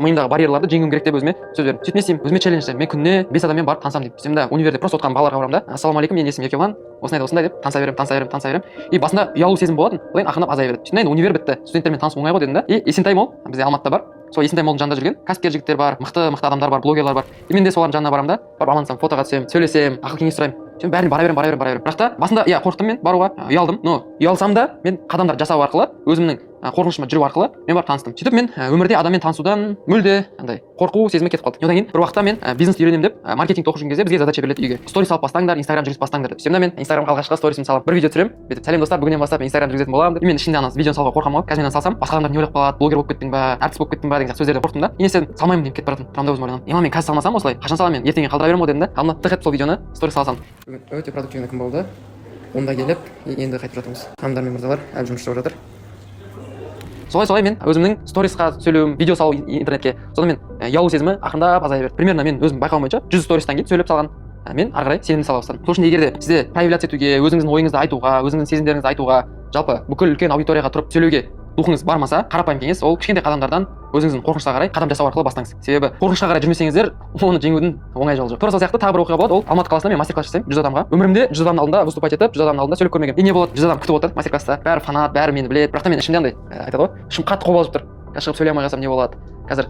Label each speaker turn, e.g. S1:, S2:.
S1: Миымдағы барьерларды жеңуім керек деп өзіме сөз бердім. Сөйтіп не істеймін? Өзіме челлендж жасаймын: мен күніне бес адаммен барып танысамын деп. Сөйтсем да, универде просто отырған балаларға барамын да, «Ассалаумағалейкум, менің есімім Еркебұлан», осындай да осындай деп таныса беремін, таныса беремін, таныса беремін. И басында ұялу сезім болатын, одан кейін ақырындап азая берді. Сөйтіп, енді универ бітті, студенттермен танысу оңай ғой дедім да. И Есентай Молл бізде Алматыда бар, сол Есентай Моллдың жанында жүрген кәсіпкер жігіттер бар, мықты мықты адамдар бар, блогерлар бар. И мен де солардың жанына барамын да, барып амандасамын, фотоға түсемін, сөйлесемін, ақыл кеңес сұраймын. Сөйтіп бәріне бара беремін, бара беремін, бара беремін. Бірақ та басында, иә, қорықтым мен баруға, ұялдым. Но ұялсам да, мен қадамдар жасау арқылы, өзімнің қорқынышыма жүру арқылы мен барып таныстым. Сөйтіп мен өмірде адаммен танысудан мүлде андай қорқу сезімі кетіп қалды. Одан кейін бір уақытта мен бизнесті үйренемін деп, маркетингті оқып жүрген кезде бізге задача беріледі: үйге сторис салып бастаңдар, Инстаграм жүргізіп бастаңдар деп. Сөйтсем да, мен Инстаграмға алғашқы сторисімді саламын, бір видео түсіремін бүйтіп: «Сәлем, достар, бүгіннен бастап мен Инстаграм жүргізетін боламын», — деп. И мен ішімде ана видеоны салуға қорқамын ғой: қазір мен аны салсам, басқа адамдар не ойлап қалады, блогер болып кеттің ба, әртіс болып кеттің ба деген сияқты сөздерден қорықтым да. И не істедім? Салмаймын деп кетіп бара жатырмын. Тұрамын да, өзім ойланамын: ема, мен қазір салмасам, осылай қашан саламын, мен ертеңге қалдыра беремін ғой дедім да, алдым да, тық етіп сол видеоны сторис сала салдым. Бүгін өте продуктивный күн болды. 10-да келіп, енді қайтып жатырмыз. Ханымдар мен мырзалар әлі жұмыс жасап жатыр. Солай, солай мен өзімнің сторисқа сөйлеуім, видео салу интернетке, сонымен ұялу сезімі ақырындап азая берді. Примерно мен өзім байқауым бойынша, 100 стористан кейін сөйлеп салған мен ары қарай сенімді сала бастадым. Сол үшін егер де сізде проявляться етуге, өзіңіздің ойыңызды айтуға, өзіңіздің сезімдеріңізді айтуға, жалпы бүкіл үлкен аудиторияға тұрып сөйлеуге духыңыз бармаса, қарапайым кеңес: ол кішкентай қадамдардан, өзіңіздің қорқынышқа қарай қадам жасау арқылы бастаңыз. Себебі қорқынышқа қарай жүрмесеңіздер, оны жеңудің оңай жолы жоқ. Тура сол сияқты тағы бір оқиға болады. Ол Алматы қаласында мен мастер класс жасаймын 100 адамға. Өмірімде 100 адамның алдында выступать етіп, 100 адамның алдында сөйлеп көрмегенмін. И не болады? 100 адам күтіп отыр мастер класста, бәрі фанат, бәрі мені біледі. Бірақ та мен ішімде андай, айтады ғой, ішім қатты қобалжып тұр: қазір шығып сөйлей алмай қалсам, не болады қазір?